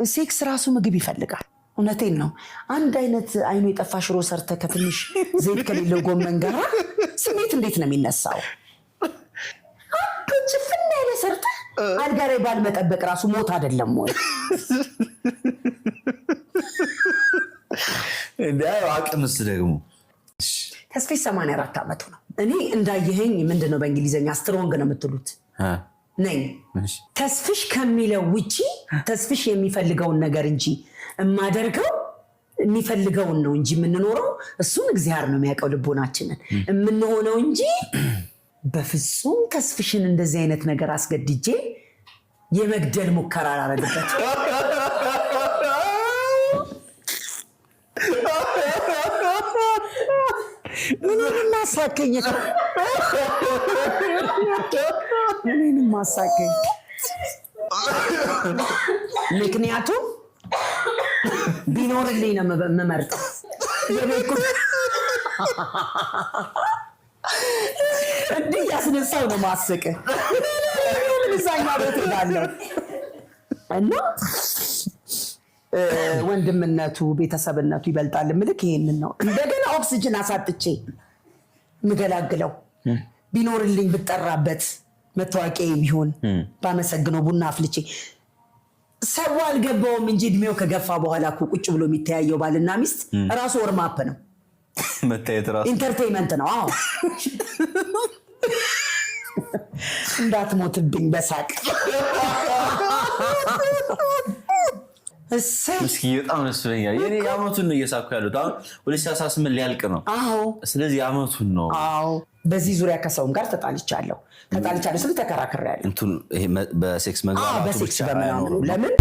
ሴክስ ራሱ ምግብ ይፈልጋል። እውነቴን ነው። አንድ አይነት አይኑ የጠፋ ሽሮ ሰርተ ከትንሽ ዘይት ከሌለው ጎመን ጋር ስሜት እንዴት ነው የሚነሳው? አንዱ ጭፍን ያለ ሰርተ አልጋ ላይ ባልመጠበቅ ራሱ ሞት አይደለም ወይ? አቅምስ ደግሞ ተስፌ 84 ዓመቱ ነው። እኔ እንዳየኸኝ ምንድን ነው በእንግሊዝኛ strong ነው የምትሉት ነኝ። ተስፍሽ ከሚለው ውጪ ተስፍሽ የሚፈልገውን ነገር እንጂ የማደርገው የሚፈልገውን ነው እንጂ የምንኖረው እሱን እግዚአብሔር ነው የሚያውቀው ልቦናችንን የምንሆነው እንጂ በፍጹም ተስፍሽን እንደዚህ አይነት ነገር አስገድጄ የመግደል ሙከራ አላረግበት። ምንም አሳከኝ፣ ምንም አሳከኝ። ምክንያቱም ቢኖርልኝ ነው የምመርጠው። እንዲህ እያስነሳው ነው ማስቅ ምን እዛኛ ቤት ሄዳለሁ እና ወንድምነቱ ቤተሰብነቱ ይበልጣል። ምልክ ይሄንን ነው። እንደገና ኦክስጅን አሳጥቼ ምገላግለው ቢኖርልኝ ብጠራበት መታወቂያ ቢሆን ባመሰግነው ቡና አፍልቼ ሰው አልገባውም እንጂ እድሜው ከገፋ በኋላ እኮ ቁጭ ብሎ የሚተያየው ባልና ሚስት ራሱ warm up ነው፣ መታየት ራሱ entertainment ነው። አዎ እንዳትሞትብኝ በሳቅ እስኪ በጣም ደስ ብሎኛል። የእኔ የዓመቱን ነው እየሳኩ ያሉት። አሁን 2018 ሊያልቅ ነው። ስለዚህ የዓመቱን ነው። አዎ በዚህ ዙሪያ ከሰውም ጋር ተጣልቻለሁ። ተጣልቻለሁ ስል ተከራክሬያለሁ። በሴክስ መግባባቱ በሴክስ በምናምኑ ለምን